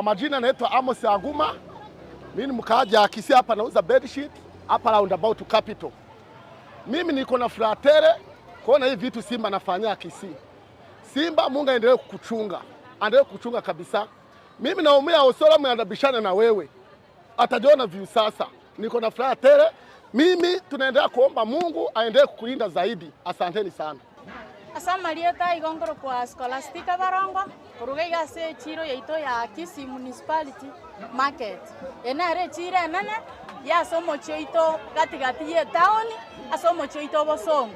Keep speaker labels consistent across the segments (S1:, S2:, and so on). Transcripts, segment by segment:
S1: majina naitwa Amos Aguma. Mimi ni mkaaji wa Kisii hapa, nauza bedsheet hapa roundabout Capital. Mimi niko na furaha tele kuona hii vitu Simba nafanyia Kisii. Simba, Mungu aendelee kukuchunga, aendelee kukuchunga kabisa. Mimi naumia Osoro mnabishana na wewe, atajiona view sasa. Niko na furaha tele. Mimi tunaendelea kuomba Mungu aendelee kukulinda zaidi. Asanteni sana.
S2: Ase amarieta igo nkorokwa Scholastica Barongo, koruga iga ase echiro yaito ya Kisii Municipality Market. Eye nere echiro enene ya ase omochie oito gati gati ya etown ase omochie oito obosongo.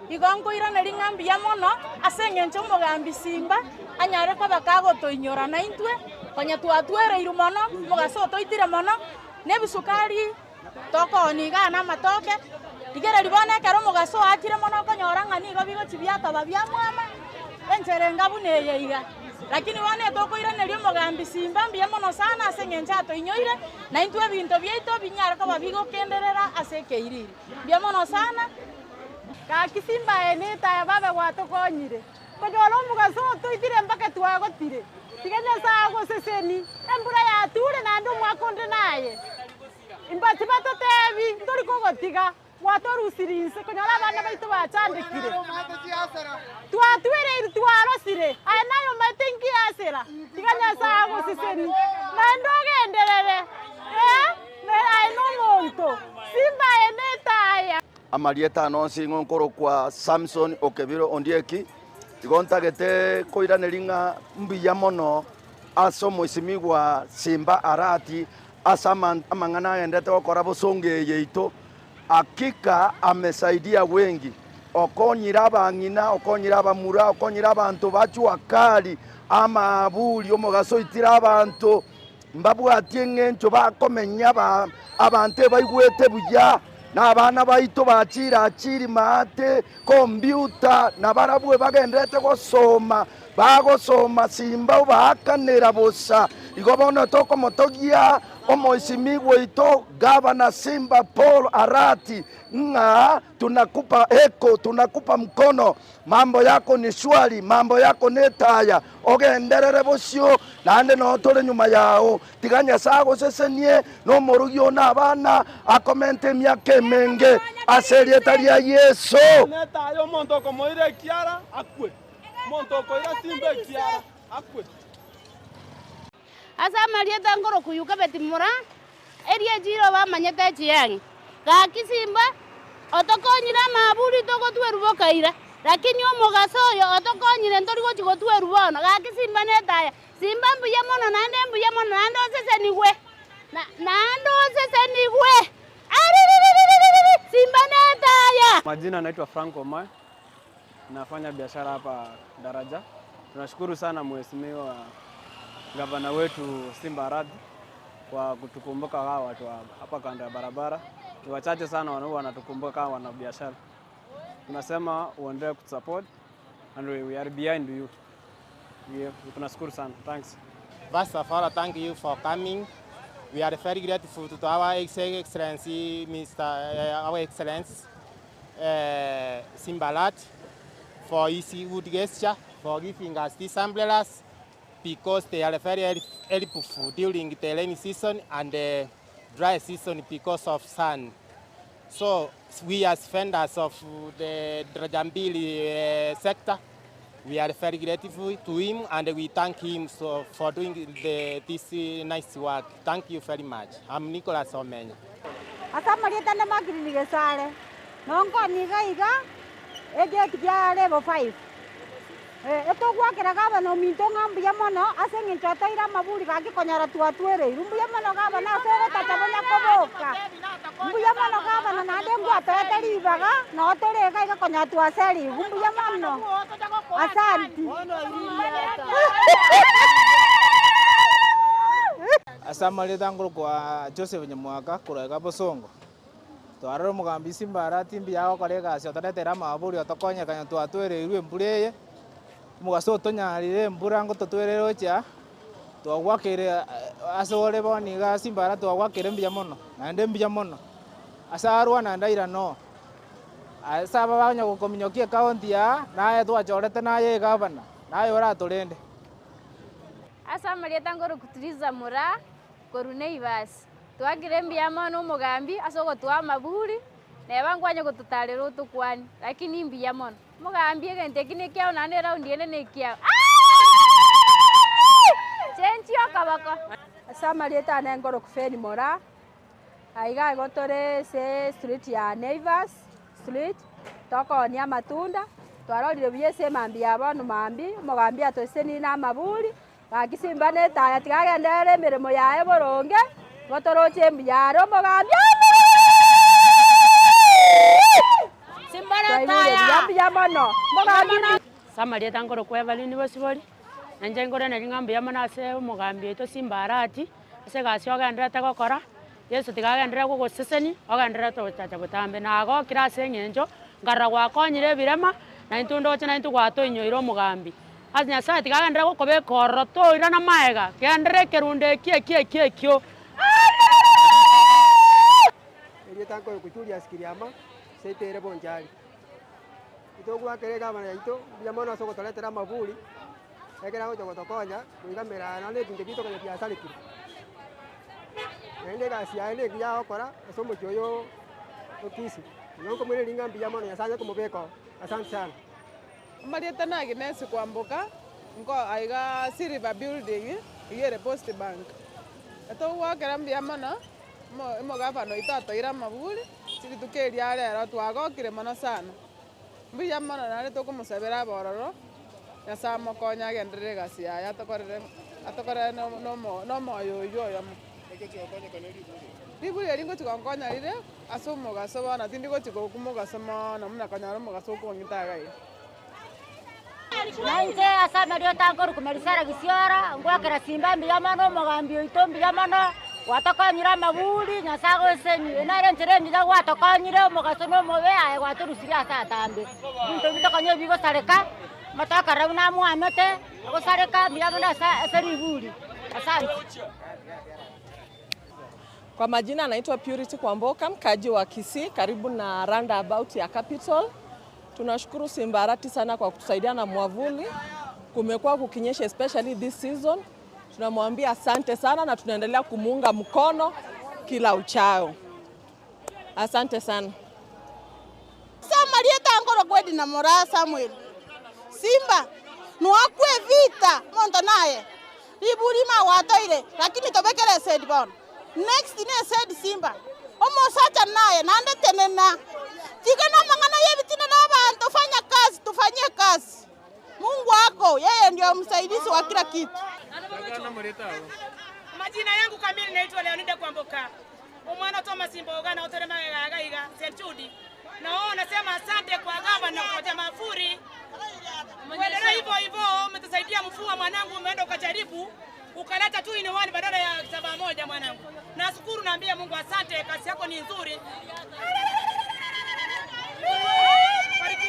S2: Igo nkoiraneria ng'a mbuya mono ase eng'encho omogambi Simba anyare koba kagotoinyora naintwe, konya twatwereirwe mono, omogaso otoitire mono, na ebisukari Tokoonia igaa namatoke, rigereria bono ekero omogaso oakire mono okonyora ng'a nigo bigochia biatoba biamwama, enchera enga buna eye iga. Lakini bono etokoiraneria omogambi Simba mbuya mono sana ase eng'encho atoinyoire, na intwe ebinto biaito binyare koba bigokenderera ase ekeiriri. Mbuya mono sana.
S3: Gaki Simba aye netaya babe gwatokonyire, konyora omogaso otoitire mpaka twagotire. Tiga Nyasae agoseseni, embura yature naende omwaka onde naye. Imba tibatotebi, ntori kogotiga, gwatorusirie inse konyora abana baito bachandekire. Twatwereirwe twarosire, aye naye omanyete inki asera. Tiga Nyasae agoseseni, naende ogenderere, ee, aye nomonto, simba aye netaya.
S4: Amarieta ane onsi nigo nkorokwa Samson Okebiro Ondieki, igo ntagete koiraneria ng'a mbuya mono ase omoisimigwa Simba Arati Ase amang'ana agendete gokora bosongo eye yaito, hakika amesaidia wengi, okonyire abang'ina, okonyire abamura, okonyire abanto ba jua kali, amaaburi, omogaso oitire abanto, mbabwati eng'encho bakomenya ba abanto ebaigwete buya, na abana baito bachire achiri maate, computer, nabarabwo ebagenderete gosoma. Bagosoma simba obaakanera bosa. Igo bono tokomotogia omoisimigwa oito Gavana Simba Paul Arati ng'a tunakupa heko, tunakupa mkono, mambo yako ni shwari, mambo yako netaya, ogenderere bosio naende noo tore nyuma yao. Tiga Nyasae agosesenie nomorugi oo na abana akomente emiaka emenge ase erieta ria Yeso.
S5: Netaya omonto okomoira ekiara akwe. Omonto okoira simba ekiara, akwe.
S6: Ase amarieta nkorokwa Yokebedi mura, erio echiiro bamanyete echiang'e. Gaki simba, otokonyire amaaburi togotwerwa bokaira, lakini omogaso oyo otokonyire ntori gochia gotwerwa bono. Gaki simba netaya, simba mbuya mono naende mbuya mono naende osesenigwe, naende osesenigwe, aririririri, simba netaya.
S7: Majina naitwa Frank Omae. Nafanya biashara hapa Daraja. Tunashukuru sana Mheshimiwa Gavana wetu Simba Arati kwa kutukumbuka hawa watu wa hapa kando ya barabara. Ni wachache sana wanao wanatukumbuka kama wanabiashara. Tunasema uendelee kutusupport and we are behind you. Yeah, tunashukuru sana. Thanks.
S8: First of all, thank you for coming. We are very grateful to our Excellency, Mr. Our Excellency Simba Arati for his good gesture for giving us these umbrellas because they are very helpful during the rainy season and the dry season because of sun. So we as vendors of the Daraja Mbili sector, we are very grateful to him and we thank him so for doing the, this nice work. Thank you very much. I'm Nicholas Omenya.
S3: Ase amarieta ande Makirini Gesare, nonkoni iga iga egate kia level 5. Etogwakera gavana ominto ng'a mbuya mono ase eng'encho atoire amaburi gaki konyora twatwereirwe. Mbuya mono gavana ase ogotacha bonya koboka. Mbuya mono gavana naende ngwatoete ribaga noo tore iga iga konyora twaserigwe. Mbuya mono. Asanti.
S9: Ase amarieta nkorokwa Joseph Nyamwaka korwa iga Bosongo. Twarora omogambi Simba Arati mbuya agokora egasi otoretere amabori otokonye kanya twatwereirwe embura eye, omogaso otonyarire embura ngototwerere gochia, twagwakeire ase ore bono iga Simba Arati twagwakeire mbuya mono, naende mbuya mono. Ase arwa naende airane oo. Ase aba banya gokominyokia ecounty aa, naye twachorete naye egavana, naye oratorende.
S10: Ase amarieta ngoroku Triza Moraa korwa Naivas. Twakire mbuya mono omogambi ase ogotoa amaburi, neba nkwanye gototarera otokwanie, lakini mbuya mono. Omogambi egento eki nekiao naende eraundi ende nekiao. Chenchia okoboko.
S11: Ase amarieta ane ngoroku Feni Moraa, aiga igo tore ase street ya Naivas street, tokoonia amatunda, twarorire buya ase emambia ya bono mambia, omogambi atosesenirie na amaburi, gaki simba na etaya tiga agenderere emeremo yaye boronge, igo toroche mbuya are omogambi Twaigure buya mbuya mono, omogambi mbuya.
S12: Ase amarieta nkorokwa Evelyn Bosibori, na inche nkoraneri ng'a mbuya mono ase omogambi oito Simba Arati, ase egasi ogendererete gokora, Yeso tiga agenderere gogosesenia, ogendererete gochacha botambe. Nagokire ase eng'encho, nkarora gwakonyire ebirema, na intwe ndoche naintwe gwatoinyoire omogambi. Ase Nyasaye tiga agenderere gokobeka ororo toirana maega, genderera ekerundo ekio ekio ekio ekio.
S13: Erieta nkorokwa Julius Kiriama, seito ere Bonchari. Ntogwakera egavana yaito mbuya mono ase ogotoretera amaburi, ekero agocha gotokonya koigamera aa naende ebinto biaito konya biasarekire. Naende egasi yaye na engiya agokora ase omochie oyo o Kisii. Igo nkomoiraneria ng'a mbuya mono Nyasaye aye komobeka oo, asante sana.
S14: Amarieta na Agnes Kwamboka, nko aiga Silver building, eywo ere Post Bank. Togwakera mbuya mono, omo omogavana oito atoire amaburi, rituko eria rero twagokire mono sana. Mbuya mono naende tokomosabera abe ororo, Nyasae amokonye agenderere egasi yaye atokorere atokorere no- nomo nomoyo oywo oyomo. Riburi eri ngochi gonkonya rire ase omogaso bono tindi gochi gokwa mogaso moono buna konyora omogaso okong'ita iga iga.
S3: Nainche ase amarioto nkorokwa Melusara Gisiora, ngwakera Simba mbuya mono, omogambi oito mbuya mono, gwatokonyire amaburi, Nyasae agosesenie. Nere enchera engiya gwatokonyire, omogaso na omobe, aye gwatorusirie ase atambe. Ebinto ebi tokonywa ebigosareka, motokorora buna amwamete, ogosareka mbuya mono ase ase riburi. Asante.
S15: Kwa majina anaitwa Purity Kwamboka, mkaaji wa Kisii, karibu na roundabout ya Capital. Tunashukuru Simba Arati sana kwa kutusaidia na mwavuli. Kumekuwa kukinyesha especially this season. Tunamwambia asante sana na tunaendelea kumuunga mkono kila uchao. Asante sana.
S16: Ase amarieta nkorokwa Edina Moraa Samuel, Simba noakwe evita monto naye, riburi magwatoire lakini tobekere esedi bono. Next ne esedi Simba, omosacha naye naende tenena, tiga namang'ana yebitina na abanto fanya kazi tufanyie kazi. Mungu ako yeye ndio msaidizi wa kila kitu.
S17: Majina yangu kamili naitwa Leonida Kwamboka. Omwana Thomas Mboga na otore magega iga iga St. Jude. Na wao nasema asante kwa gavana kwa Mafuri. Kuendelea hivyo hivyo umetusaidia mfua mwanangu, umeenda ukajaribu ukaleta tu in one badala ya 71 mwanangu. Nashukuru, naambia Mungu asante, kazi yako ni nzuri.